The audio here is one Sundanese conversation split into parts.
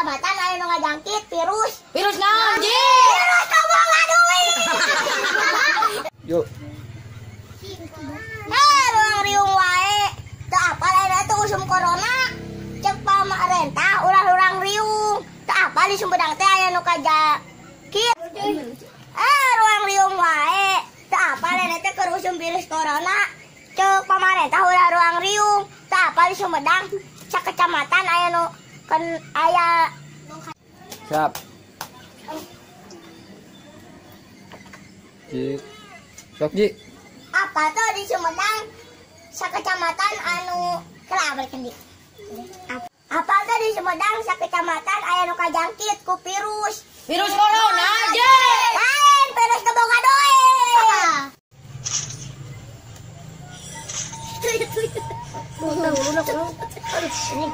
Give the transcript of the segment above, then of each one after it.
sakecamatan aya nu ngajangkit virus. Virus naon, Ji? Virus teu duit. Yuk. Heh, ruang riung wae. Teu apal ayeuna teh usum corona. Cek pamarentah ulah urang riung. Teu apal di Sumedang teh aya nu kajangkit. Ruang riung wae. Teu apal ayeuna teh keur usum virus corona. Cek pamarentah ulah ruang riung. Teu apal di Sumedang sakecamatan aya nu kan aya. Siap. Ji. Sok Ji. Apa tuh di Sumedang sakecamatan anu kelabar kendi. Apa tuh di Sumedang sakecamatan aya nu kajangkit ku virus. Virus corona, Ji. Lain virus teu boga duit. Aduh, ini.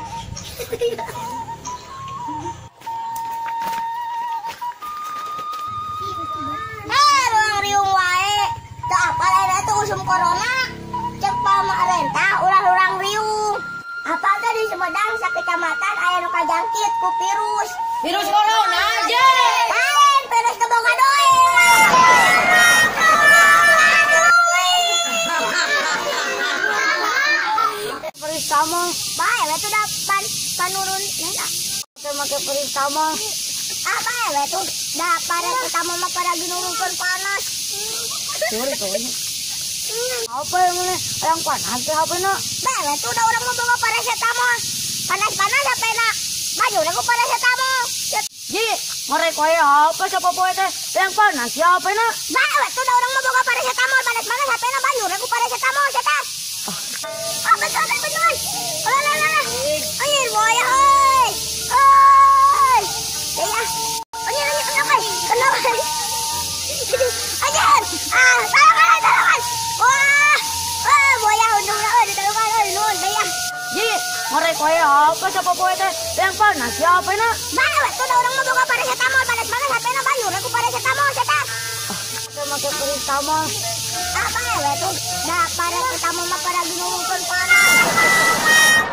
Heh, ruang riung wae. Teu apal ayeuna teh usum corona. Cek pamarentah ulah urang riung. Apa teh di Sumedang sakecamatan aya nu kajangkit ku virus. Virus corona, Ji. Lain virus teu boga duit. Pertama, bae we tuh da panurun nena. Make pertama. Ah bae we tuh da pertama mah pada nurunkeun panas. Sorry tuh. Apa yang mana? Yang panas teh apa na? Bae we tuh da urang mah boga paracetamol. Panas-panas apa na? Bajuna ku paracetamol. Ji, ngorek wae apa siapa poe teh? Yang panas ya apa na? Bae we tuh da urang mah boga paracetamol, panas-panas apa na bajuna ku paracetamol sia. Ah, betul, betul. Olah, olah, olah. Anjir, buaya, oi. Oi. Ya. Anjir, anjir, kenapa? Kenapa? Anjir. Ah, tolongan, tolongan. Wah. Wah, buaya untungna euy ditolongan euy, nuhun teh ya. Ji, ngorek wae apa siapa poe teh? Yang panas ya apa na? Bae we tuh da urang mah boga paracetamol, panas-panas HP-na bajuna ku paracetamol sia. Make pertama. Apa ya we tuh da paracetamol mah pada nurunkeun panas.